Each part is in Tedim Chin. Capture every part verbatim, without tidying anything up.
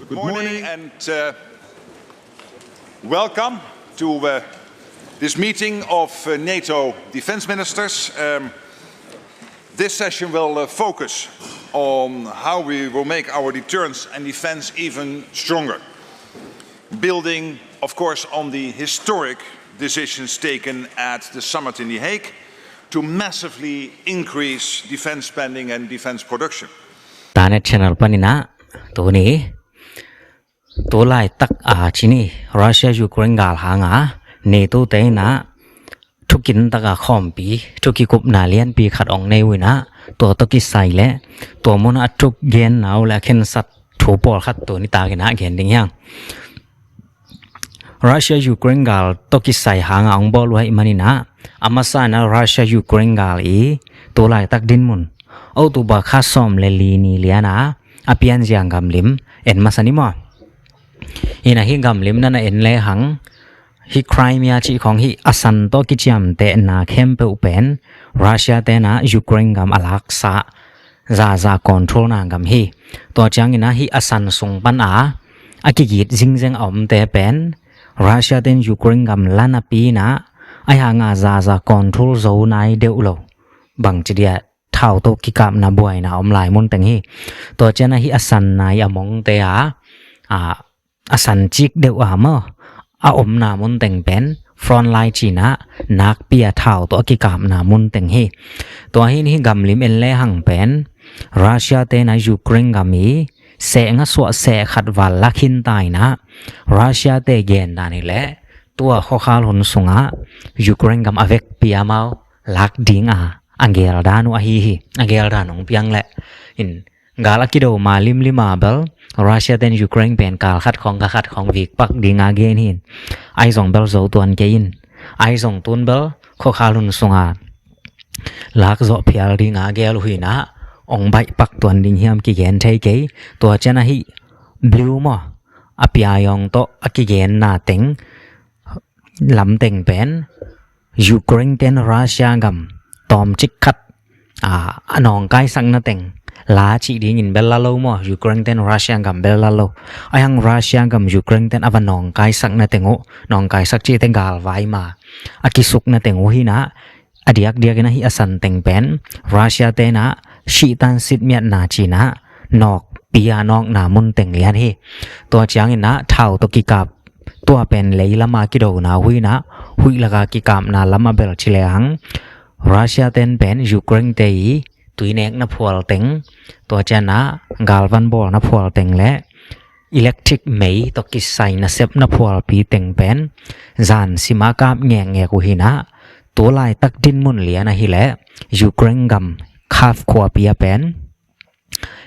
Good morning and uh, welcome to uh, this meeting of uh, NATO defense ministers. Um, this session will uh, focus on how we will make our deterrence and defense even stronger, building, of course, on the historic decisions taken at the summit in The Hague to massively increase defense spending and defense production. Tanet channel panin ah tuni tu laitak a cini Russia Ukraine gal hanga NATO te in ah thukin taka khawmpi, thukikupna lianpi khat ong nei uh in ah, tua tawh kisai le tua mun a thuk genna uh le a khensat thu pawlkhat tuni takin ah gen ding hi hang. Russia Ukraine gal tawh kisai hanga ong bawl uh ahih manin ah, a masa in ah Russia Ukraine gal i tu laitak dinmun October kha sawm le li ni lian a a pianzia gamlim en masa ni maw? Hi in ah hi gamlim na na en lehang, hi Crimea cih khawng hi a san tawh kiciamtehna khempeuh pen Russia te in ah Ukraine gam a laksa, zaza control na gam hi. Tua ciangin ah hi a san sung pan a a kigit zingzeng a omte pen Russia te in Ukraine gam la napi in ah, ahi hanga zaza control zo nai deuh lo, bangci dia thau tawh kikapna buaina om lai mun teng hi. Tua ciang ah hi a san nai a mongte a, a a san cik deuh a maw, a omna mun teng pen front line ci in ah nakpi a thau tawh a kikapna mun teng hi. Tua hi in hi gamlim en lehang pen Russia te in ah Ukraine gam i seh nga suah seh khat val la khin ta in ah, Russia te gen dan hi leh tua khuakhal hun sungah Ukraine gam a vekpi amau lak ding a a gel dan uh ahi hi. A gel dan ong piang leh in gal a kido ma limlim a bel Russia ten Ukraine pen kal khat khawng ka khat khawng vik pak ding a gen hi in, ahi zong bel zo tuan kei in, ahi zong tun bel khuakhal hun sunga lak zawh phial ding a gel uh hi in ah, ong baih pak tuan ding hiam kigen thei kei. Tua ciang ah hi blue maw, a piayawng tawh a kigenna teng lamteng pen Ukraine ten Russia gam tawmcik khat a, a nawngkaisakna teng la cih dingin bel la lo maw, Ukraine ten Russia gam bel la lo. Ahi hang Russia gam Ukraine ten a va nawngkaisakna teng uh, nawngkaisak cihte galvai ma a kisukna teng uh hi in ah, a diakdiak in ah hi a san teng pen Russia te in ah sihtan sitmiatna ci in ah nawkpi a nawkna mun teng lian hi. Tua ciangin ah thau tawh kikap tua pen lei lama kidona uh hi in ah, huih laka kikapna lama bel ci lehang Russia ten pen Ukraine te i tuinek na phual teng, tua ciang ah galvan bawl na phual teng le electric mei tawh kisai nasep na phualpi teng pen zan sima kap ngekngek uh hi in ah, tu laitak dinmun lian ahi leh Ukraine gam Kharkiv khuapi a pen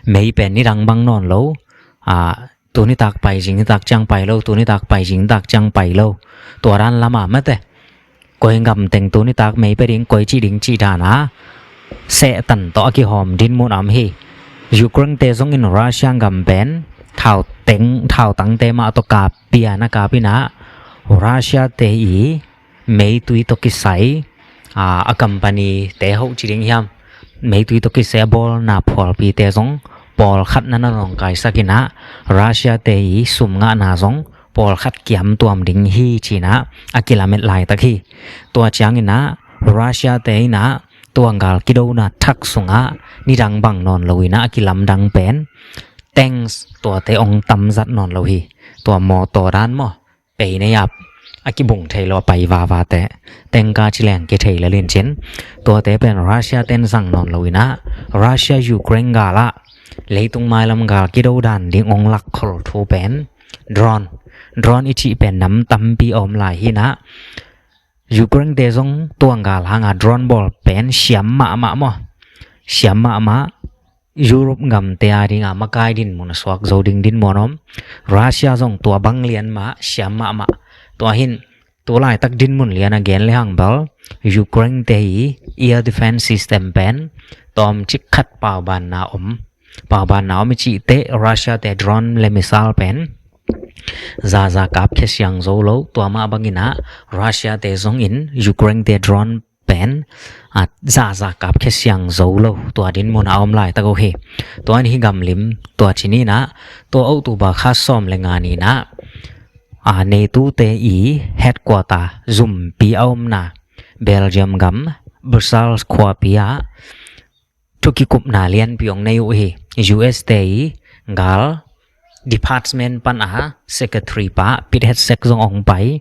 mei pen nidang bang nawn lo, a, tuni tak pai zing nitak ciang pai lo, tuni tak pai zing nitak ciang pai lo. Tua dan lama mate koi gam teng tuni tak mei pe ding, koi cih ding cih dan a sehtan tawh a kihawm dinmun a om hi. Ukraine te zongin Russia gam pen thau teng, thau tangte mah tawh kap pia na kap in ah, Russia te i meitui tawh kisai, a, a company te hoh ci ding hiam, meitui tawh kisai a bawlna phualpite zong pawlkhat na na nawngkaisak in ah, Russia te i sum ngahna zong pawlkhat kiam tuam ding hi ci in ah a kilamet laitak hi. Tua ciangin ah Russia te in ah tua gal kidona thak sungah nidang bang nawn lo in ah a kilamdang pen tanks tuate ong tamzat nawn lo hi. Tua mawtaw dan maw, pei nei ap a kibung thei lo a pai vavate, tengka ci leng kithei lel in cin, tuate pen Russia ten zang nawn lo in ah, Russia Ukraine gal ah leitung mailam gal kido dan ding ong lak khol thu pen drone, drone i cih pen nam tampi a om lai hi in ah, Ukraine te zong tuang gal hanga drone bawl pen siam mahmah maw, siam mahmah. Europe gamte a dinga makai dinmun a suak zo ding dinmun om. Russia zong tua bang lian mah siam mahmah. Tua hin tu laitak dinmun lian a gen lehang bel Ukraine te i air defense system pen tawmcik khat paubanna om. Paubanna om i cih teh Russia te drone le missile pen zaza kap khia siang zo lo. Tua mah bangin ah Russia te zongin Ukraine te drone pen a zahzah kapkhia siang zo lo tua dinmun a om laitak uh hi. Tua in hih gamlim tua ci ni-in ah, tua October kha sawm le nga ni-in ah, a NATO-te i headquarter zumpi a omna Belgium gam Brussels khuapi ah thu kikupna lianpi hong nei uh hi. U S-te i gal department pan a secretary pa Pete Hegseth zong hong pai,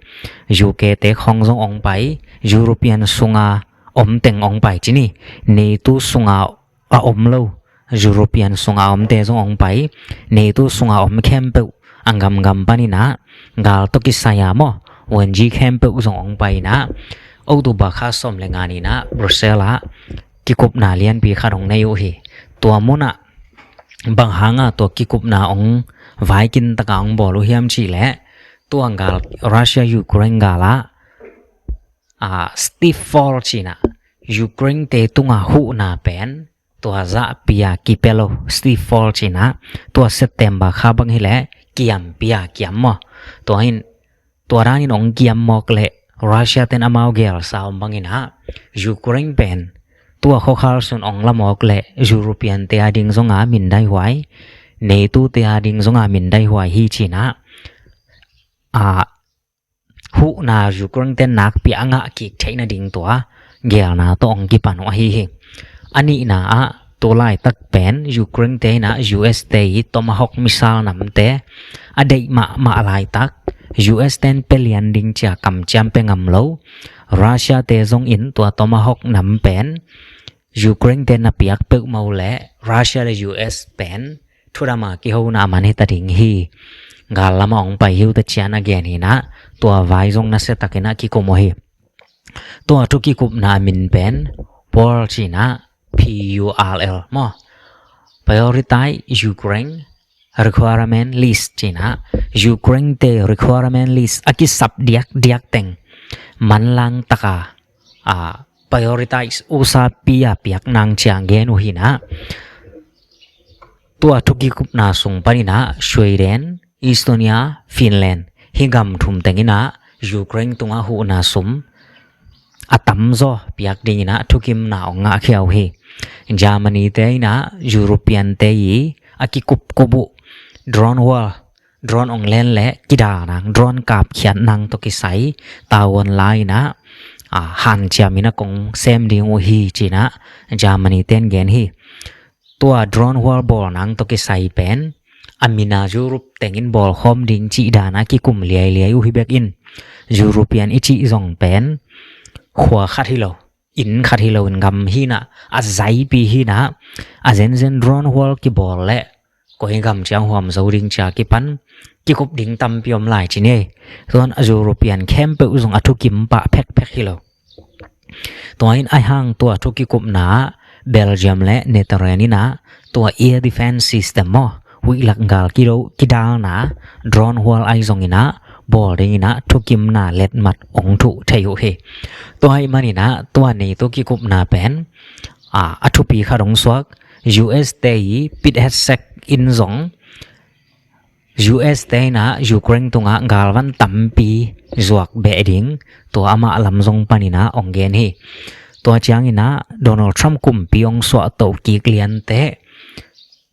U K-te khawng zong hong pai, European sunga om teng hong pai ci ni. NATO sunga a om lo European sunga omte zong hong pai, NATO sunga om khempeuh a gamgam panin ah gal tawh kisai a maw, U N G khempeuh zong hong pai-in ah, October kha sawm le nga ni-in ah Brussels ah kikupna lianpi khat hong nei uh hi. Tua munah bang hanga tua kikupna hong vaikin taka hong bawl uh hiam cih leh, tua gal Russia Ukraine gal ah, a, Steve Fall ci-in ah Ukraine-te tunga huhna pen tua zahpi-a kipia lo, Steve Fall ci-in ah, tua September kha bang hi leh kiampi-a kiam maw. Tua in, tua danin hong kiam mawk leh Russia-ten amau gelsa om bangin ah, Ukraine pen tua khuakhal sung hong la mawk leh European-te a ding zonga mindaihuai, NATO-te a ding zonga mindaihuai hi ci-in ah, a, huhna Ukraine-ten nakpi a ngah kik theih nading tua gelna tawh hong kipan uh ahi hi. A nihna ah, tu laitak pen Ukraine-te in ah U S-te i Tomahawk missile namte a deih mahmah laitak, U S-ten pia lian ding ci-a kamciam pia ngam lo, Russia-te zongin tua Tomahawk nam pen Ukraine-te na piak peuhmah uh leh Russia le U S pen thudama kihona a man hita ding hi. Gal lama hong pai hi uh teh ci-in a gen hi-in ah, tua vai zong nasiatakin ah kikum uh hi. Tua thu kikupna a min pen PURL ci-in ah, P U R L maw. Prioritize Ukraine Requirement List ci-in ah, Ukraine-te requirement list a kisap diakdiak teng manlang taka, a, prioritize uh sa pi-a piak nang ci-a gen uh hi-in ah, tua thu kikupna sung panin ah Sweden, Estonia, Finland, hih gam thum teng in ah Ukraine tungah huhna sum a tamzaw piak dingin ah thukimna hong ngahkhia uh hi. Germany-te in ah European-te i a kikupkup uh drone hual, drone hong len leh kidal nang, drone kapkhiat nang tawh kisai tavuan la-in ah, a, hanciamin ah kong sem ding uh hi ci-in ah Germany-ten gen hi. Tua drone hual bawl nang tawh kisai pen a min ah Europe tengin bawlkhawm ding cih dan a kikum liailiai uh hi bek in, European i cih zong pen khua khat hi lo, inn khat hi lo in gam hi-in ah, a zaipi hi-in ah, a zenzen drone hual kibawl leh koi gam ciang huam zo ding ci-a kipan kikup ding tampi om lai ci ni. Tua in a European khempeuh zong a thukim pah phekphek hi lo. Tua in ahih hang tua thu kikupna ah Belgium le Netherlands in ah tua air defense system maw, huih lak gal kido kidalna drone hual ahi zongin ah bawl dingin ah thukimna letmat hong thuh thei uh hi. Tua ahih manin ah tua NATO kikupna pen, a, a thupi khat hong suak, U S-te i Pete Hegseth in zong U S-te in ah Ukraine tungah galvan tampi zuak beh ding tua amah lam zong panin ah hong gen hi. Tua ciangin ah Donald Trump kumpi hong suahtoh kik lianteh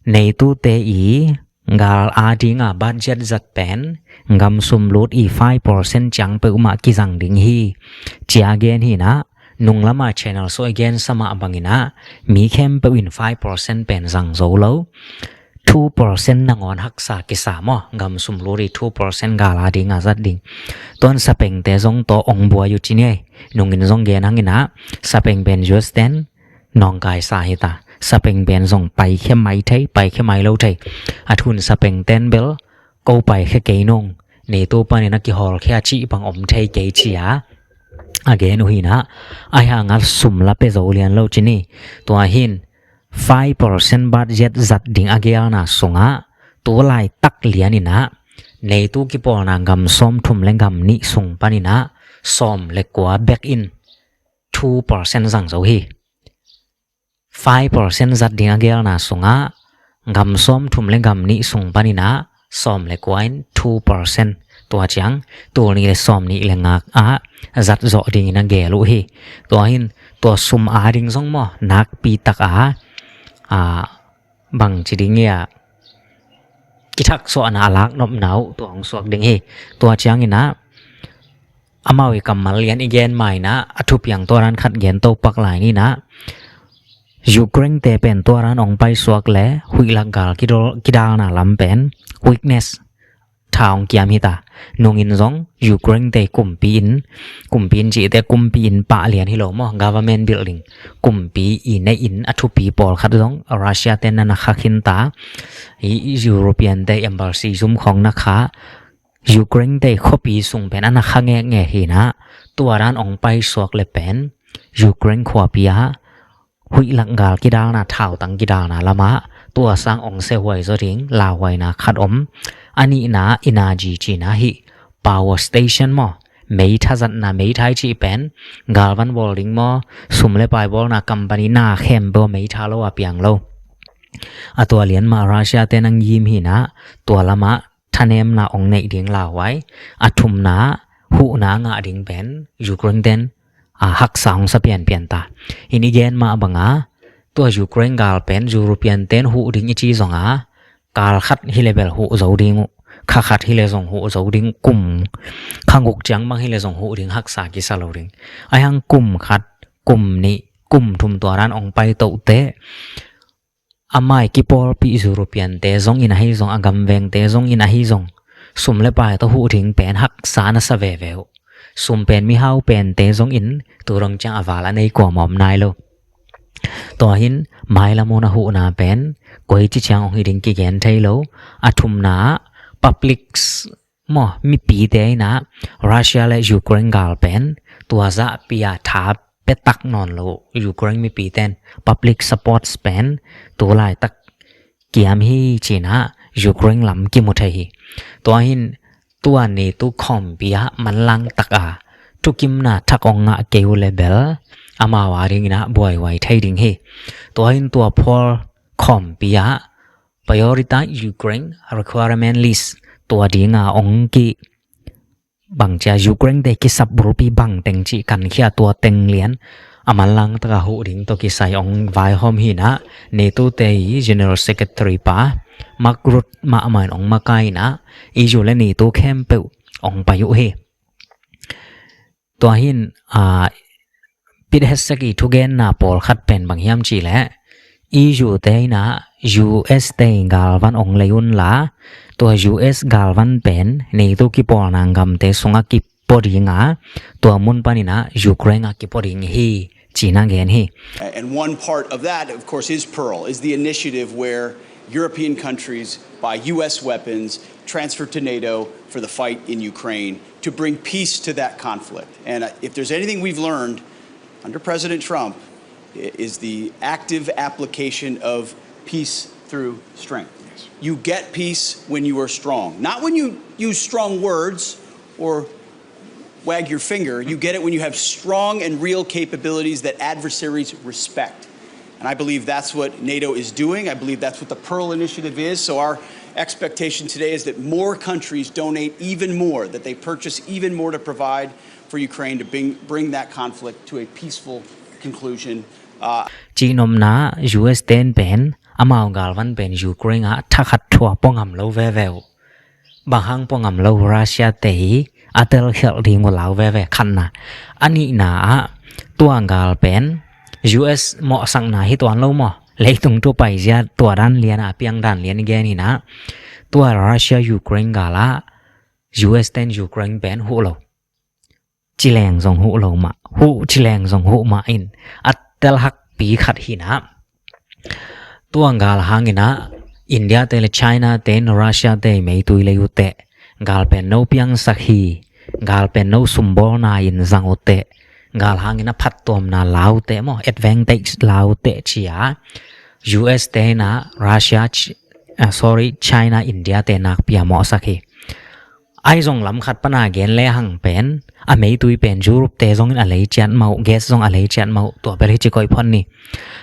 NATO-te i gal a dinga budget zat pen gam sum lut i five percent ciang peuhmah kizang ding hi, ci-a gen hi-in ah, nung lama channel sung i gensa mah bangin ah mi khempeuh in five percent pen zang zo lo, two percent nangawn haksa kisa maw, gam sum lut i two percent gal a dinga zat ding. Tua in sapengte zong tawh hong buai uh ci ni. Nungin zong gen hangin ah, sapeng pen U S-ten nawngkaisa hi ta. Sapeng pen zong paikhia mai thei, paikhia mai lo thei. A thu in sapengten bel ko paikhia kei nung, NATO panin a kihawlkhia cih bang om thei kei ci-a a gen uh hi-in ah, ahih hang a sum la pia zo lian lo ci ni. Tua hi-in five percent budget zat ding a geelna sungah tu laitak lianin ah NATO kipawlna gam sawmthum le gam nih sung panin ah sawm le kua bek in two percent zang zo hi. Five percent zat ding a geelna sungah gam sawmthum le gam nih sung panin ah sawm le kua in two percent, tua ciang tul nih le sawm nih le ngak ah zat zawh dingin a geel uh hi. Tua hi-in tua sum ading zong maw, nakpi tak a, a, bang ci ding ia, kithaksuahna a lak nopna uh tua hong suak ding hi. Tua ciangin ah, amau i kammal lian i gen ma in ah, a thupiang tua dan khat gen to pak lai ni in ah, Ukraine te pen tua dan hong paisuak le huih lak gal kidol, kidalna lam pen weakness tha hong kiam hi ta. Nungin zong Ukraine te kumpi in, kumpi in cihte kumpi in pah lian hi lo maw, government building, kumpi i neih in a thupi pawlkhat zong Russia te na na kha khin ta. I European te embassy zum khawng na kha, Ukraine te khuapi sung pen a na kha ngekngek hi in ah, tua dan hong paisuak le pen Ukraine khuapi ah huih lak gal kidalna, thautang kidalna lamah tua sang hong siahuai zaw ding lauhuaina khat om. A nihna, energy cihna hi, power station maw, meithazatna, meithai cih pen galvan bawl ding maw, sum le pai bawlna company na khempeuh meitha lo a piang lo. A tua lian mah Russia te na ngim hi in ah, tua lamah thanemna hong neih ding lauhuai, a thumna huhna ngah ding pen Ukraine ten, a, haksa hong sa pianpian ta. In i gen mah banga, tua Ukraine gal pen European ten huh ding i ci zonga, kal khat hi le bel huh zo ding uh, kha khat hi le zong huh zo ding, kum kha nguk ciang bang hi le zong huh ding, haksa kisa lo ding. Ahi hang kum khat, kum nih, kum thum tua dan hong pai toh teh, a mai kipawlpih European te zong in ahi zong, a gamveng te zong in ahi zong, sum le pai tawh huh ding pen haksa na sa veve uh. Sum pen mihau pen te zong in tu dong ciang a val a nei kuamah om nai lo. Tua hin mailam hun a huhna pen koici ciang hong hi ding kigen thei lo. A thumna ah public maw, mipite in ah Russia le Ukraine gal pen tua zahpi a tha pia tak nawn lo Ukraine mipite in public supports pen tu laitak kiam hi ci in ah Ukraine lam kimu thei hi. Tua hin tua NATO khawmpi ah manlang tak a thukimna thak hong ngah kei uh le bel amau a ding in ah buaihuai thei ding hi. Tua hin tua phawl khawmpi ah prioritize Ukraine requirement list, tua dinga hong ki, bang cia Ukraine te kisap bulpi bang teng cih kankhia, tua teng lian a manlang taka huh ding tawh kisai hong vaihawm hi in ah, NATO te i General Secretary pa Mark Rutte mahmah in hong makai in ah, E U le NATO khempeuh hong pai uh hi. Tua hin, a, pit hetsek i thugenna pawlkhat pen bang hiam cih leh, E U te in ah U S te galvan hong lei un la, tua U S galvan pen NATO kipawlna gamte sungah kipua ding a, tua mun panin ah Ukraine ah kipua ding hi, ci-in ah gen hi. And one part of that, of course, is Pearl, is the initiative where European countries buy U S weapons, transfer to NATO for the fight in Ukraine to bring peace to that conflict. And, uh, if there's anything we've learned under President Trump, i-, is the active application of peace through strength. Yes. You get peace when you are strong, not when you use strong words or wag your finger. You get it when you have strong and real capabilities that adversaries respect. And I believe that's what NATO is doing. I believe that's what the Pearl Initiative is. So our expectation today is that more countries donate even more, that they purchase even more to provide for Ukraine to bring, bring that conflict to a peaceful conclusion. Uh, Cihnopna, U S ten pen amau galvan pen Ukraine ah thakhat thua pua ngam lo veve uh. Bang hang pua ngam lo, Russia te hi a telkhialh ding uh lau veve, khatna. A nihna ah tua gal pen U S mawhsakna hi tuan lo maw? Leitung thu paizia tua dan lian a piang dan lian i gen hi in ah, tua Russia Ukraine gal ah U S ten Ukraine pen huh lo. Ci leng zong huh lo mah, huh ci leng zong huh mah in a telhakpi khat hi in ah, tua gal hangin ah India te le China te in Russia te meitui lei uh teh, gal pen no piangsak hi, gal pen no sumbawlna in zang uh teh, gal hangin a phattuamna la uh teh maw, advantage la uh teh ci-a U S te in ah Russia, Ch-, ah, sorry, China, India te nakpi a mawhsak hi. Ahi zong lam khat pana gen lehang pen, a meitui pen Europe te zongin a lei ciat mah uh, gas zong a lei ciat mah uh, tua bel hi ci koih phot ni.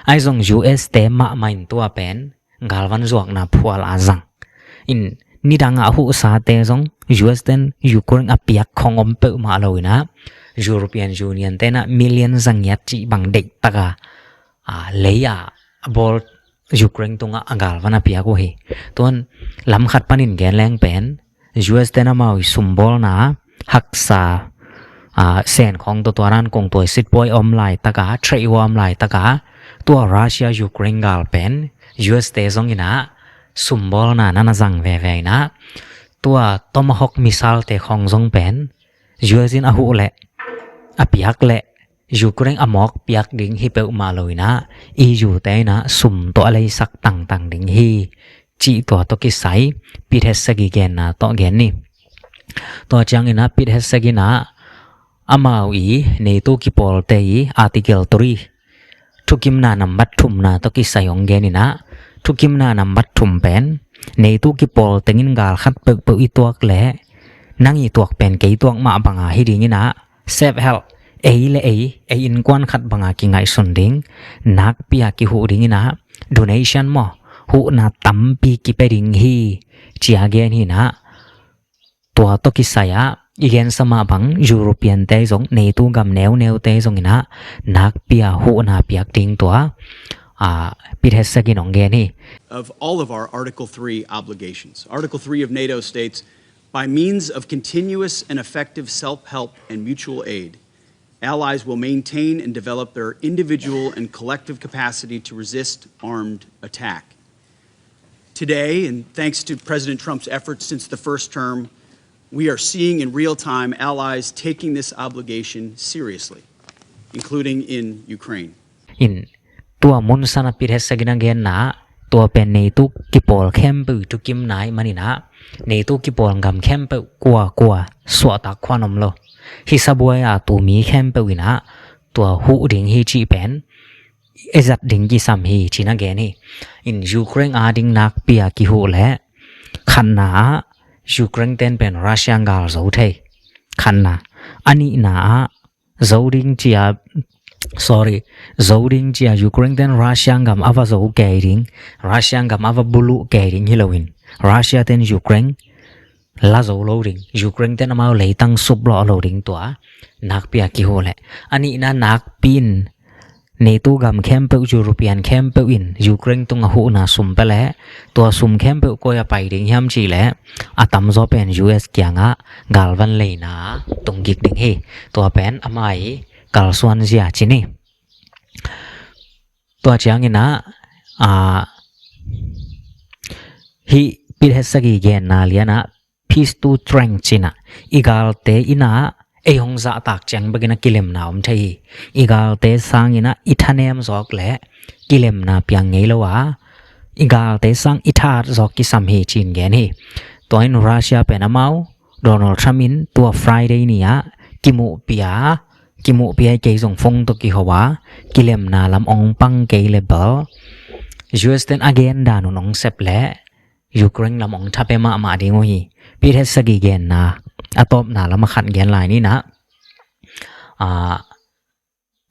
Ahi zong U S te mahmah in tua pen galvan zuakna phual a zang. In nidang a huhsa te zong U S ten Ukraine a piak khong om peuhmah lo inah, European Union tenah million zangiat cih bang deihtak a, a, lei a bawl Ukraine tungah a galvan a piak uh hi. Tuan lam khat panin gen leng pen, U S ten amau i sumbawlna haksa, a, sen khong tua tua nan kong tuai sitpuai om laitaka, trade war om laitaka, tua Russia Ukraine gal pen U S te zong inah sumbawlna nan a zang veve inah, tua Tomahawk missile te khong zong pen U S in a huh leh, a piak leh, Ukraine a mawk piak ding hi peuhmah lo inah, E U te inah sum tawh a leisak tangtang ding hi, cih tua tawh kisai Pete Hegseth i genna tawh gen ni. Tua ciang inah Pete Hegseth inah amau i NATO kipawlte i Article three, thukimna nambat thumna tawh kisai hong gen inah, thukimna nambat thum pen, NATO kipawl tengin gal khat peuhpeuh i tuak leh, nang i tuak pen kei tuak mah banga hi ding inah, self help, ei le ei, ei innkuan khat banga kingaihsun ding, nakpi a kihuh ding inah, donation maw, huhna tampi kipia ding hi, ci a gen hi inah, tua tawh kisai ah, i gensa mah bang, European te zong, NATO gam neuneu te zong inah, nakpi a huhna piak ding tua, a, Pete Hegseth in hong gen hi. Of all of our Article three obligations. Article three of NATO states, by means of continuous and effective self-help and mutual aid, allies will maintain and develop their individual and collective capacity to resist armed attack. Today, and thanks to President Trump's efforts since the first term, we are seeing in real time allies taking this obligation seriously, including in Ukraine. In tua mun sana Pete Hegseth in a genna, tua pen NATO kipawl khempeuh i thukimna i maninah, NATO kipawl gam khempeuh kuakua suahtak khuan om lo. Hi sabuai a tu mi khempeuh inah, tua huh ding hi cih pen, e zat ding kisam hi, ci-in a gen hi. In Ukraine a ding nakpi a kihuh leh, khatna ah, Ukraine ten pen Russia gal zo thei. Khatna. A nihna ah, zo ding cia, sorry, zo ding cia Ukraine ten Russia gam a va zo kei ding, Russia gam a va buluh kei ding hi loin, Russia ten Ukraine la zo lo ding, Ukraine ten amau leitang sup lawh lo ding tua, nakpi a kihuh leh. A nihna nakpi in NATO gam khempeuh, European khempeuh in Ukraine tungah huhna sum pia leh, tua sum khempeuh koi a pai ding hiam cih leh, a tamzaw pen U S kiangah galvan leina tung gik ding hi. Tua pen amah i kalsuan zia ci ni. Tua ciang inah, a, hih Pete Hegseth i genna lianah, peace to strength ci-in ah, i galte inah ei hong zahtak ciang bekin a kilemna om thei hi. I galte sang inah i thanem zawk leh kilemna piang ngei lo a, i galte sang i tha-at zawk kisam hi ci-in gen hi. Tua in Russia pen amau, Donald Trump in tua Friday ni-ah kimuhpih a, kimuhpih a, kei zong phone tawh kiho a, kilemna lam ong pang kei leh bel, U S ten a gen dan un ong sep leh Ukraine lam ong tha pia mahmah ding uh hi. Pete Hegseth i genna, a tawpna lam a khat gen lai ni nah. Ah,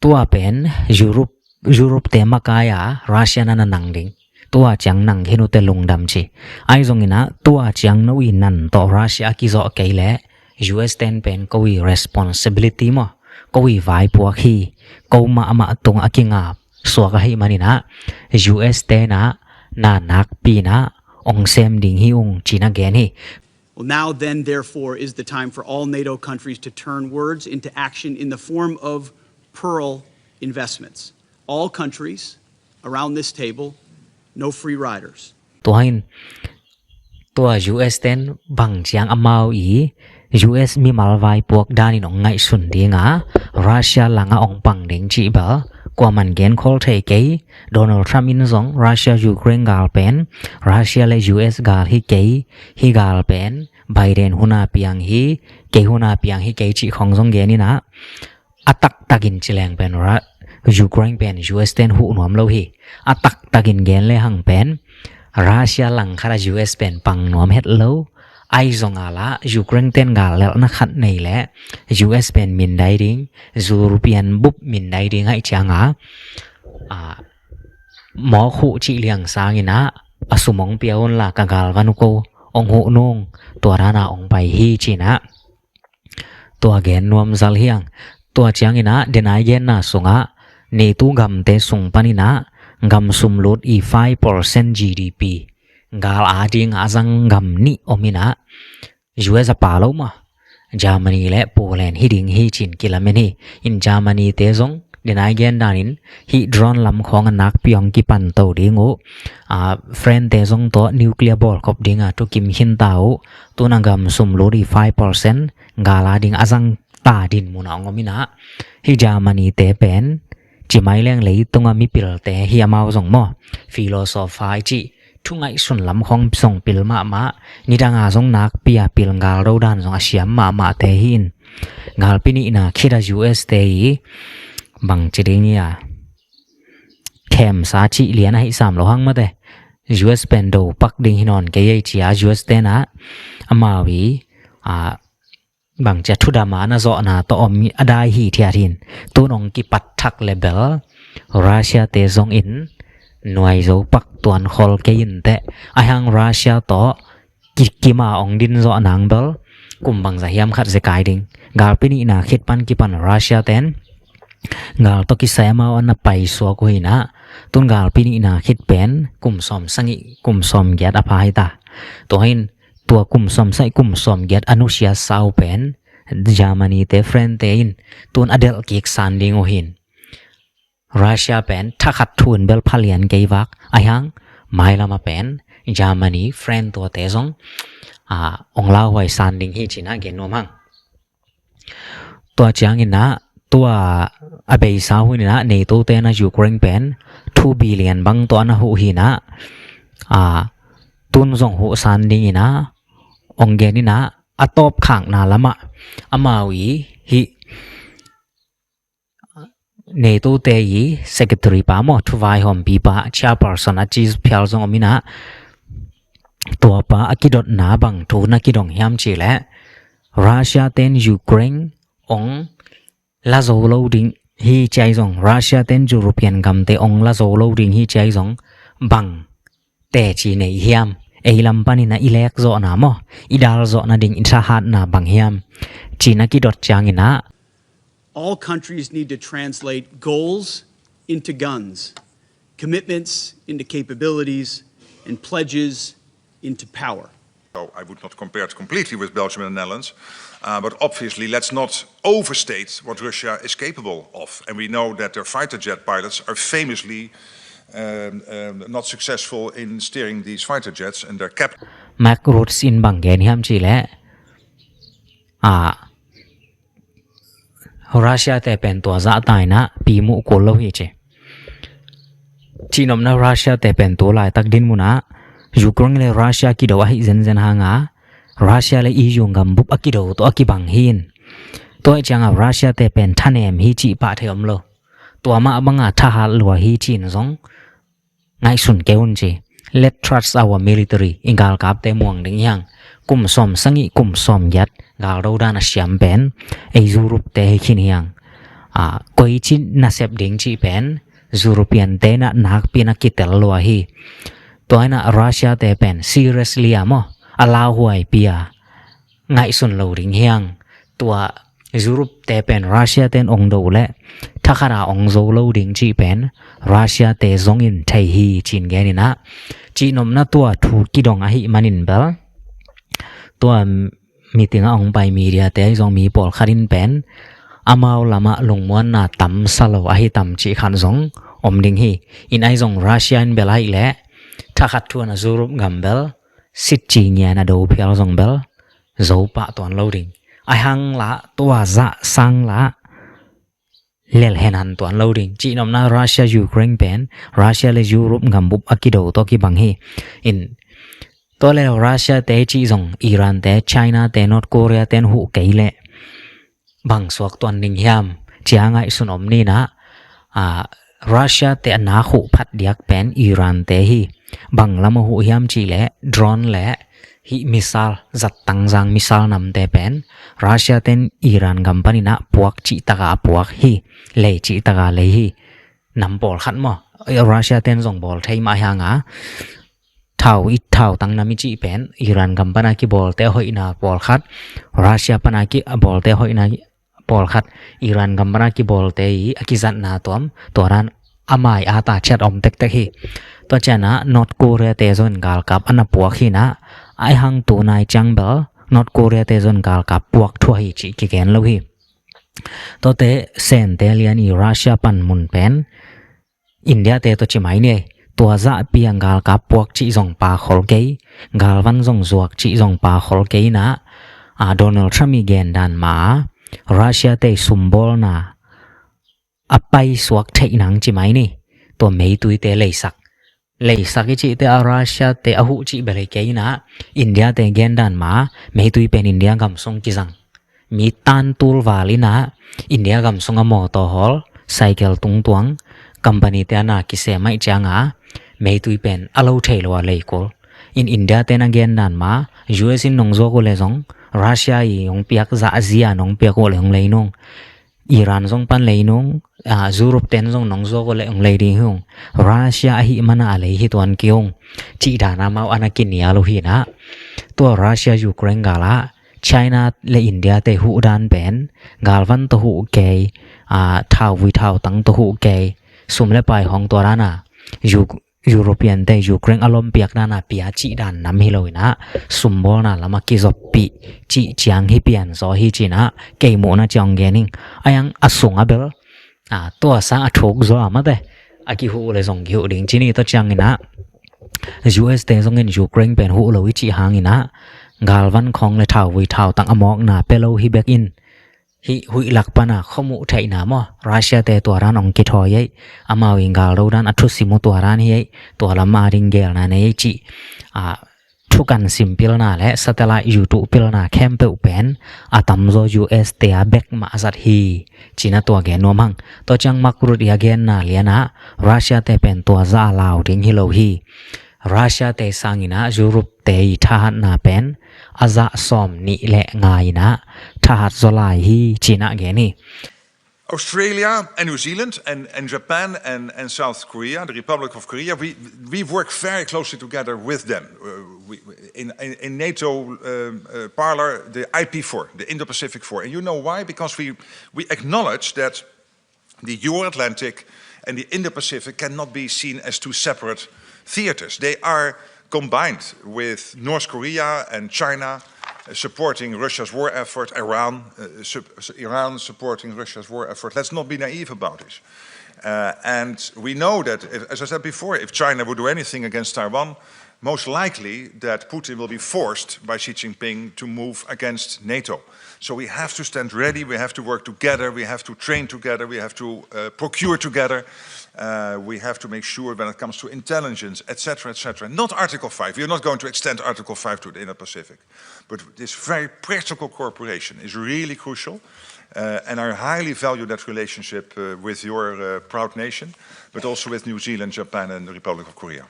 tua pen Europe, Europe te makai a Russia na na nang ding. Tua ciang nang khin uh teh lungdam ci. Ahi zongin ah tua ciang no i nan tawh Russia a kizawh kei leh U S ten pen ko i responsibility maw, ko i vaipuak hi. Ko mahmah tungah a kingap suak ahih manin ah U S ten ah na nakpi-in ah ong sem ding hi ung ci-in a gen hi. Well, now then, therefore, is the time for all NATO countries to turn words into action in the form of Pearl investments. All countries around this table, no free riders. Tua in, tua U S ten bang ciang amau i U S mimal vaipuak danin ong ngaihsun ding a, Russia langah ong pang ding cih bel kuaman gen khol thei kei. Donald Trump in zong Russia Ukraine gal pen Russia leh U S gal hi kei, hih gal pen Biden hun a piang hi, kei hun a piang hi kei cih khong zong gen in ah, a taktakin ci leng pen Ra-, Ukraine pen U S ten huh nuam lo hi. A taktakin gen lehang pen Russia langkhat ah U S pen pang nuam het lo. Ahi zongin ah Ukraine ten gal lelhna khat nei leh U S pen mindai ding, European bup mindai ding ahih ciangin ah, ah, mawk huh cih liang sangin ah, a sum ong pia un la, ka galvan uh ko ong huh nung, tua dana ong pai hi ci-in ah tua gen nuam zal hi hang. Tua ciangin ah denai genna sungah NATO gamte sung panin ah gam sumlut i five percent G D P, gal ading a zang gam nih om in ah, U S a pa lo mah, Germany le Poland hi ding hi ci-in kilamen hi. In Germany te zong denai gen danin hih drone lam khawng a nakpi hong kipan to ding uh. A, France te zong tawh nuclear bawlkhop ding a thukim khin ta uh. Tun a gam sumlut i five percent gal ading a zang ta din mun a ong om in ah, hih Germany te pen ci mai leng leitungah mipilte hi, amau zong maw, philosopher i cih thu ngaihsun lam khawng zong pil mahmah, nidang a zong nakpi a pil, gal do dan zong a siam mahmahte hi in. Galpi nihna khit a U S te i bang ci ding hi a, khemsa cih lian ahi sam lo hang mate, U S pen do pak ding hi nawn kei ei ci a, U S te na amau i, a, bang ci a, thudam a na zawhna tawh om a dai hithiat hi in. Tun ong kipat thak le bel Russia te zong in nuai zo pak tuan khol kei in teh. Ahi hang Russia tawh ki, kim a ong din zawh nang bel kum bangzah hiam khat zekai ding. Galpi nihna khit pan kipan Russia ten gal tawh kisai amau a na paisuak uh hi in ah, tun galpi nihna khit pen kum sawm sagih, kum sawm giat a pha hi ta. Tua hi in, tua kum sawm sagih, kum sawm giat a nusia sau pen Germany te, France te in tun a delh kik san ding uh hi in. Russia pen thakhat thu in bel phalian kei vak, ahi hang mailam a pen Germany, France tuate zong, a, ong lauhuai san ding hi ci-in ah gen nuam hang. Tua ciangin ah, tua a beisa hun in ah NATO te na Ukraine pen two billion bang tawh a na huh hi in ah, a, tun zong huh san ding in ah ong gen in ah, a tawp khakna lamah amau i hih NATO te i secretary pa maw, thuvaihawmpi pa, chairperson a ci phial zong om in ah, tua pa a kidotna bang thu na kidong hiam cih leh, Russia ten Ukraine ong la zo lo ding hi ci a hi zong, Russia ten European gamte ong la zo lo ding hi ci a hi zong, bang teci nei hiam? Ei lam panin a i lek zawhna maw, i dal zawhna ding i thahatna bang hiam ci-in a kidot ciangin ah, All countries need to translate goals into guns, commitments into capabilities, and pledges into power. So I would not compare it completely with Belgium and the Netherlands, uh, but obviously let's not overstate what Russia is capable of. And we know that their fighter jet pilots are famously um, um, not successful in steering these fighter jets and their cap- Mark Rutte in bang gen hiam cih leh, a, Russia te pen tua zahta in ah pi muh kul lo hi ci. Cihnopna Russia te pen tu laitak dinmun ah Ukraine le Russia kido ahi zenzen hang a, Russia le E U gambup a kido tawh a kibang hi in. Tua hi ciang a Russia te pen thanem hi cih pah thei om lo. Tua mah bang a thahat lua hi ci-in zong ngaihsun kei un ci. Let's trust our military. I galkapte muang ding hi hang. Kum sawm sagih, kum sawm giat gal do dan a siam pen ei Europe te hi khin hi hang. A, koici nasep ding cih pen European te na nakpi na kitel lua hi. Tua hi in ah Russia te pen seriously a maw, a lauhuaipi a ngaihsun lo ding hi hang. Tua Europe te pen Russia ten ong do leh thakhat a ong zo lo ding cih pen Russia te zong in thei hi ci-in gen in ah, cihnopna tua thu kidong ahih manin bel tua meeting a ong pai media te ahi zong mi pawlkhat in pen amau lamah lungmuanna tam sa lo ahi tam cih khat zong om ding hi. In ahi zong Russia in bel ahih leh thakhat thu a na Europe gam bel sitci ngian a do phial zong bel zo pah tuan lo ding. Ahi hang lah tua zah sang lah lelhen han tuan lo ding. Cihnopna Russia Ukraine pen Russia le Europe gambup a kido tawh kibang hi. In tua le Russia te cih zong Iran te, China te, North Korea ten huh kei leh bang suak tuan ding hiam ci a ngaihsun om ni in ah, a, Russia te a nak huh phat diak pen Iran te hi. Bang lam a huh hiam cih leh drone le hih missile, zattang zang missile namte pen Russia ten Iran gam panin ah puak cih tak a puak hi, lei cih tak a lei hi. Nam pawlkhat maw, Russia ten zong bawl thei mah hi hang a, thau i thautang nam i cih pen Iran gam pana kibawlte a hoihna pawlkhat, Russia pana ki a bawlte a hoihna pawlkhat, Iran gam pana kibawlte i a kizatna tuam tua dan a mai a ta ciat om tektek hi. Tua cianah North Korea te zon galkap a na puak hinah, ai hang tunai ciang bel North Korea te zon galkap puak thua hi cih kigen lo hi. Tuate Sente lian i Russia pan mun pen India te tawh ci mai ni. Tua zahpi a galkap puak cih zong pa khol kei, galvan zong zuak cih zong pa khol kei inah, a Donald Trump i gen dan ma Russia te sumbawlna a paisuak theih nang ci mai ni. Tua meitui te leisak, leisak i cihte a Russia te a huh cih bel hi kei inah, India te gen dan ma meitui pen India gam sung kizang, mi tan tul val inah India gam sung a mawtaw hawl, cycle tungtuang, company te a na kisem aih cianga meitui pen a lo thei lo a leikul. In India te na gen dan ma U S in nong zuak uh le zong, Russia i hong piak zah zia nong piak uh le hong lei nung, Iran zong pan lei nung, a Europe ten zong nong zuak uh le hong lei ding hi ung. Russia ahi mana a lei hi tuan ki ung, cih dan amau a na kinial uh hinah. Tua Russia Ukraine galah China le India te huh dan pen galvan tawh huh kei, a thauvui thautang tawh huh kei, sum le pai hong tua dana Uk European te Ukraine a lompiak dana pia cih dan nam hi lo inah, sumbawlna lama kizoppih cih ciang hi pian zaw hi cinah kei muhna ciang gen ing. A yang a sung a bel, a tua sang a thuk zaw a mate a kihuh le zong kihuh ding ci ni. Tua ciang inah U S te zongin Ukraine pen huh lo i cih hang inah galvan khong le thauvui thautang a mawkna pe lo hi bek in, hih huih lak pana khuamuh theihna maw, Russia te tua dan ong kithawi ei, amau in galdo dan a thusim uh tua dan hi ei, tua lam a ding gelna nei ei cih, a thukan sim pilna le satellite YouTube pilna khempeuh pen a tamzaw U S te a bek mah a zat hi. Cina tua gen nuam hang. Tua ciang Mark Rutte a genna lianah Russia te pen tua zah a lau ding hi lo hi. Russia te sanginah Europe te i thahatna pen a zah sawm nih le nga inah thahat zaw lai hi cinah gen hi. Australia and New Zealand and, and Japan and, and South Korea, the Republic of Korea, we, we work very closely together with them. Uh, we, in, in, in NATO um, uh, parlor, the I P four, the Indo-Pacific four. And you know why? Because we, we acknowledge that the Euro-Atlantic and the Indo-Pacific cannot be seen as two separate theaters. They are combined with North Korea and China uh, supporting Russia's war effort, Iran, uh, sup- Iran supporting Russia's war effort. Let's not be naive about this. Uh, and we know that, if, as I said before, if China would do anything against Taiwan, most likely that Putin will be forced by Xi Jinping to move against NATO. So we have to stand ready, we have to work together, we have to train together, we have to uh, procure together, uh, we have to make sure when it comes to intelligence, et cetera, et cetera. Not Article five. We are not going to extend Article five to the Indo-Pacific. But this very practical cooperation is really crucial, uh, and I highly value that relationship uh, with your uh, proud nation, but also with New Zealand, Japan, and the Republic of Korea.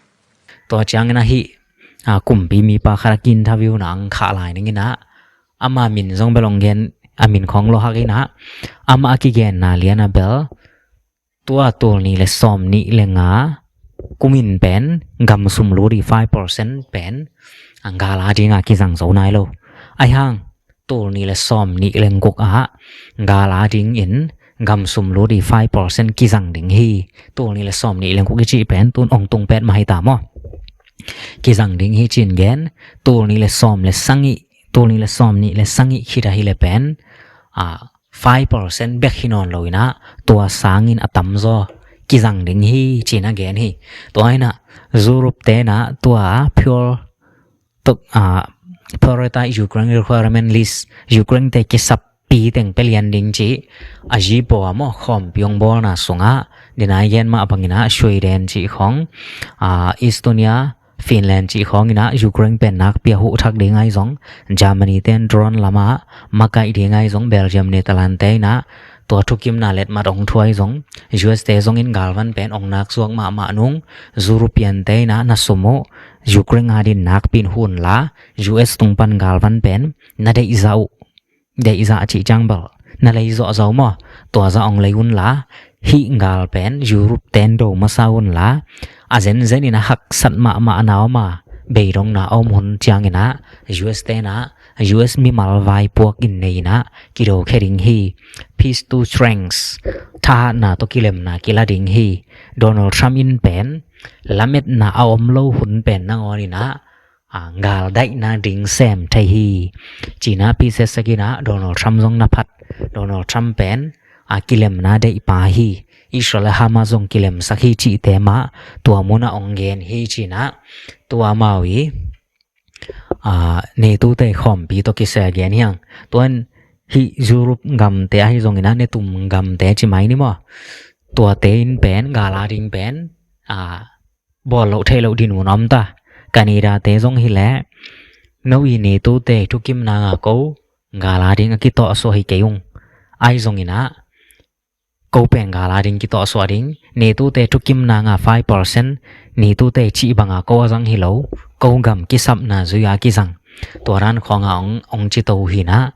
Tua ciangin ahi, a kumpi mipa khat a ki interview na ang khah lai ning inah, ama min zong bel ong gen, a min khong lo hak inah, ama a kigenna lian a bel tua tul nih le sawm nih le nga kumin pen gam sum lut i five percent pen ang gal a dinga kizang zo nai lo. Aihang tul nih le sawm nih le guk ah gal a dingin gam sum lut i five percent kizang ding hi. Tul nih le sawm nih le guk i cih pen tun ong tung pet mah hi ta maw? Kizang ding hi cin gen. Tul nih le sawm le sagih, tul nih le sawm nih le sagih khit ahi le pen a five percent bek hi nawn lo inah tua sangin a tamzaw kizang ding hi cin a gen hi. Tua inah Europe tenah tua fuel tuk a prioritize Ukraine requirement list, Ukraine te kisappi teng pelian ding cih a zipaw a maw khawmpi ong bawlna sungah dinai gen mah banginah Sweden cih khong, a Estonia, Finland cih khawng inah Ukraine pen nakpi a huh thak ding ahi zong, Germany ten drone lamah makaih ding ahi zong, Belgium, Netherlands te inah tua thukimna letmat ong thuai zong, U S te zongin galvan pen ong nak zuak mahmah nung, European te inah na sum uh Ukraine a din nakpi in hun la, U S tung pan galvan pen na deihzah uh, deihzah cih ciang bel na lei zawh zo maw? Tua zah ong lei un la, hih gal pen Europe ten do masa un la, a zenzen in a haksat mahmah na om a beidongna a om hun ciangin ah U S te in ah U S mimal vaipuak in nei in ah kidokhia ding hi. Peace to strength, thahatna tawh kilemna kila ding hi. Donald Trump in pen lametna a om lo hun pen nangawn in ah a, gal daihna ding sem thei hi. Ci-in ah Pete Hegseth in ah Donald Trump zong na phat. Donald Trump pen a kilemna deihpa hi. Israel le Hamas zong kilemsak hi cihte mah tua munah ong gen hi ci-in ah tua amau i, a, NATO te khawmpi tawh kisai a gen hi hang. Tuan hih Europe gamte ahi zongin ah netum gamte ci mai ni maw? Tuate in pen gal a ding pen a bawl loh theih loh dinmun a om ta. Canada te zong hi leh no i NATO te thukimna nga ko gal a ding a kitawhsuah hi kei ung. Ahi zongin ah ko pen gal a ding kitawhsuah ding. NATO te thukimna nga five percent, NATO te cih banga ko a zang hi lo, ko gam kisapna zui a kizang. Tua dan khawng a ong, ong ci to hi in ah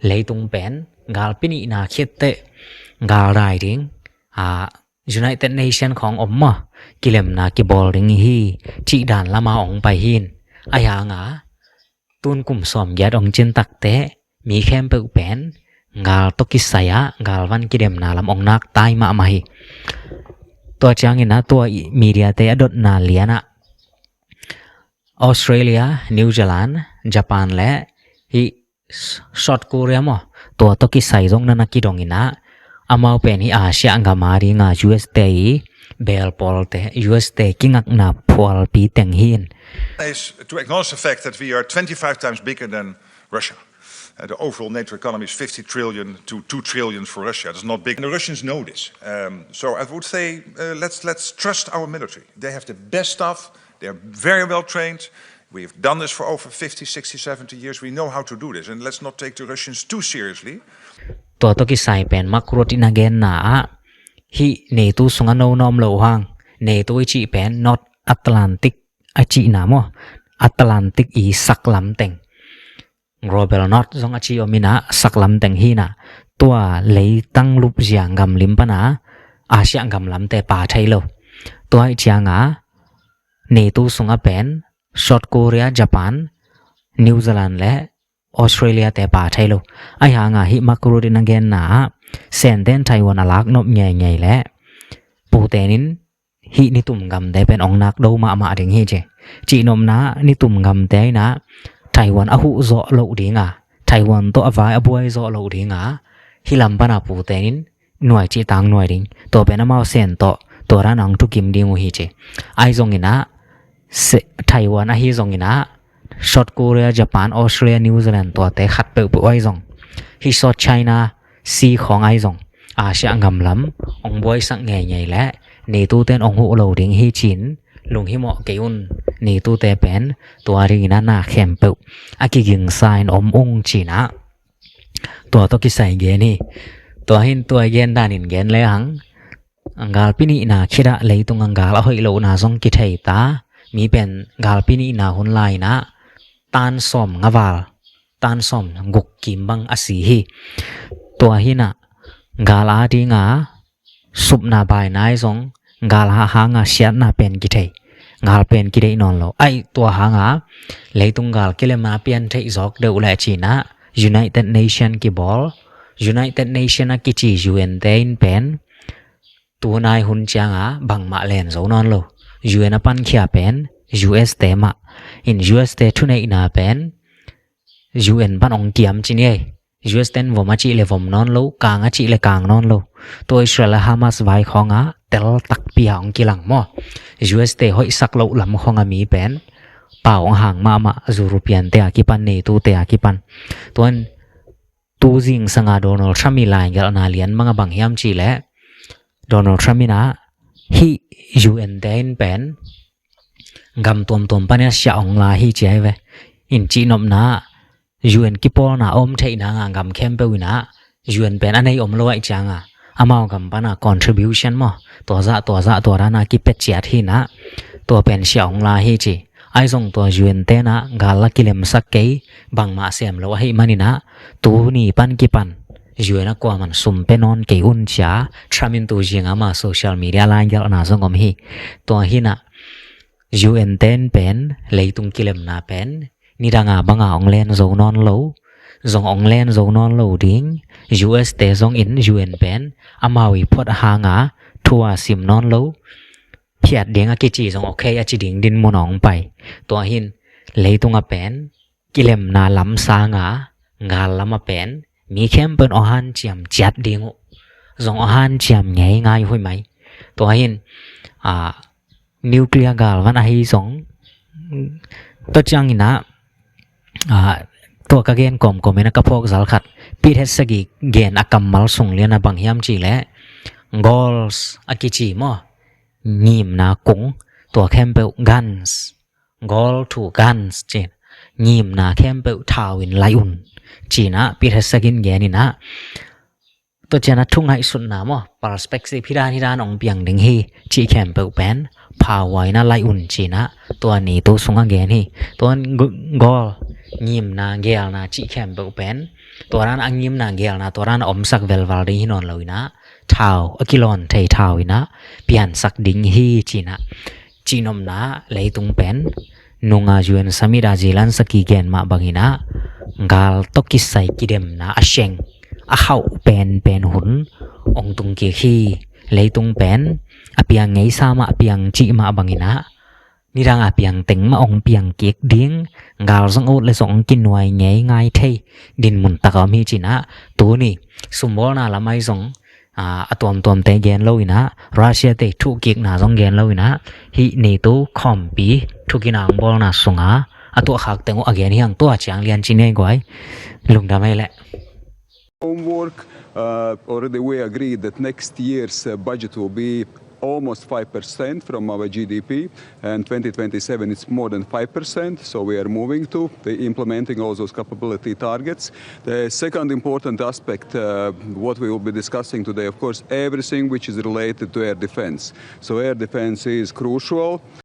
leitung pen galpi nihna khit teh gal dai ding, a, United Nation khawng om maw, kilemna kibawl ding hi cih dan lama ong pai hi in. Ahi hang a tun kum sawmgiat ong cin tak teh mi khempeuh pen gal tawh kisai ah galvan kidemna lam ong nak tai mahmah hi. Tua ciangin ah tua i media te a dotna lian ah Australia, New Zealand, Japan le hih South Korea maw, tua tawh kisai zong na na kidong in ah amau pen hih Asia gam a ding a U S te i belpawlte, U S te kingakna phualpi teng hi in. Is to acknowledge the fact that we are twenty-five times bigger than Russia. Uh, the overall NATO economy is fifty trillion to two trillion for Russia. It's not big. And the Russians know this. Um, so I would say, uh, let's, let's trust our military. They have the best stuff. They are very well trained. We've done this for over fifty, sixty, seventy years. We know how to do this. And let's not take the Russians too seriously. Tua tawh kisai pen Mark Rutte in a genna ah hih NATO sungah no na om loh hang, NATO i cih pen North Atlantic a cihna maw, Atlantic i saklam teng. Global North zong a ci om in ah saklam teng hi in ah tua leitang lupzia gamlim pan a Asia gamlamte pha thei lo. Tua ahih ciang a NATO sungah pen South Korea, Japan, New Zealand le Australia te pha thei lo. Ahi hang a hih Mark Rutte in a genna ah Senten Taiwan a lak nop ngeingei leh Putin in hih nitum gamte pen ong nak do mahmah ding hi ci. Cihnopna nitum gamte in ah Taiwan a huh zawh loh ding a, Taiwan tawh a vai a buai zawh loh ding a, hih lam pan a Putin in nuai cih tang nuai ding. Tua pen amau Sen tawh tua dan a ong thukim ding uh hi ci. Ahi zongin ah Taiwan ahi zongin ah South Korea, Japan, Australia, New Zealand tuate khat peuhpeuh ahi zong, hih South China Sea khawng ahi zong Asia gamlam ong buaisak ngeingei leh NATO ten ong huh lo ding hi ci-in lunghimawh kei un. NATO te pen tua dingin ah na khempeuh a kigingsa in om ung ci-in ah tua tawh kisai gen hi. Tua hi in tua gen danin gen lehang galpi nihna khit ah leitung ah gal a hoih lohna zong kithei ta. Mi pen galpi nihna hun lai-in ah tan sawm nga val, tan sawm guk kim bang a si hi. Tua hi in ah gal a ding a supna baina ahi zong gal a hang a siatna pen kithei, gal pen kideih nawn lo. Ahi tua hang a leitung gal kilem a pian theih zawk deuh leh ci-in ah United Nation kibawl. United Nation a kici U N te in pen tunai hun ciang a bangmah len zo nawn lo. U N a pankhia pen U S te mah in, U S te thuneihna pen U N pan ong kiam ci ni ei. U S ten vom a cih le vom nawn lo, kang a cih le kang nawn lo. Tua Israel le Hamas vai khawng a tel takpi a ong kilang maw? U S te hoihsak loh lam khawng a mi pen pau ong hang mahmah, European te a kipan, NATO te a kipan. Tuan tu zingsang a Donald Trump i laigelhna lian bang a bang hiam cih leh Donald Trump in ah hih U N te in pen gam tuamtuam panin a siah ong la hi ci ahi ve. In cihnopna U N kipawlna a om theihna nga gam khempeuh in ah U N pen a nei om lo ahih ciang a amau gam pan a contribution maw, tua zah tua zah tua dan a kipia ciat hi in ah tua pen siah ong la hi ci. Ahi zong tua U N te in ah gal la kilemsak kei, bangmah sem lo ahih manin ah tuni pan kipan U N a kuaman sum pia nawn kei un ci-a Trump in tu zing a ama social media laigelhna zong om hi. Tua hi in ah U N ten pen leitung kilemna pen nidanga banga ong len zo nawn lo, zong ong len zo nawn lo ding. U S te zongin U N pen amau i phuat hanga thu a sim nawn lo, phiat ding a kici zong okay a ci ding dinmun ong pai. Tua hin leitunga pen kilemna lam sanga gal lama pen mi khempeuh in ong hanciam ciat ding uh, zong ong hanciam ngei ngai huih mai. Tua hin a nuclear galvan ahi zong, tua cianginah a tua ka gen kawmkawm inah ka phawk zal khat Pete Hegseth i gen a kammal sung liana bang hiam cihleh, goals a kici maw, ngimna kung, tua khempeuh guns, goal to guns cin, ngimna khempeuh thau in lai un cinah Pete Hegseth in gen inah, tua cianah thu ngaihsutna maw, perspective hi dan hi dan ong piang ding hi cih khempeuh pen phau a inah lai un cinah tua ni tu sungah gen hi. Tua goal, ngimna, geelna cih khempeuh pen tua dan a ngimna, geelna tua dan a omsak velval ding hi nawn lo inah thau, a kilawn thei thau inah piansak ding hi cinah. Cihnopna leitung pen nunga U N summit a zilan saki gen mah banginah gal tawh kisai kidemna a seng a hauh penpen hun ong tung kik hi. Leitung pen a piang ngeisa mah a piang cih mah banginah nidang a piang teng mah ong piang kik ding, gal zong ut le zong ong kinuai ngei ngai thei dinmun taka om hi cinah. Tuni sumbawlna lamai zong a tuamtuamte gen lo inah, Russia te thuhkikna zong gen lo inah, hih NATO khawmpi thukina ang bawlna sunga a tuahkhak teng uh a gen hi ang. Tua ciang lian ci nei guai, lungdam ei leh. Homework, uh, already we agreed that next year's uh, budget will be almost five percent from our G D P, and twenty twenty-seven it's more than five percent, so we are moving to the implementing all those capability targets. The second important aspect, uh, what we will be discussing today, of course, everything which is related to air defense. So air defense is crucial.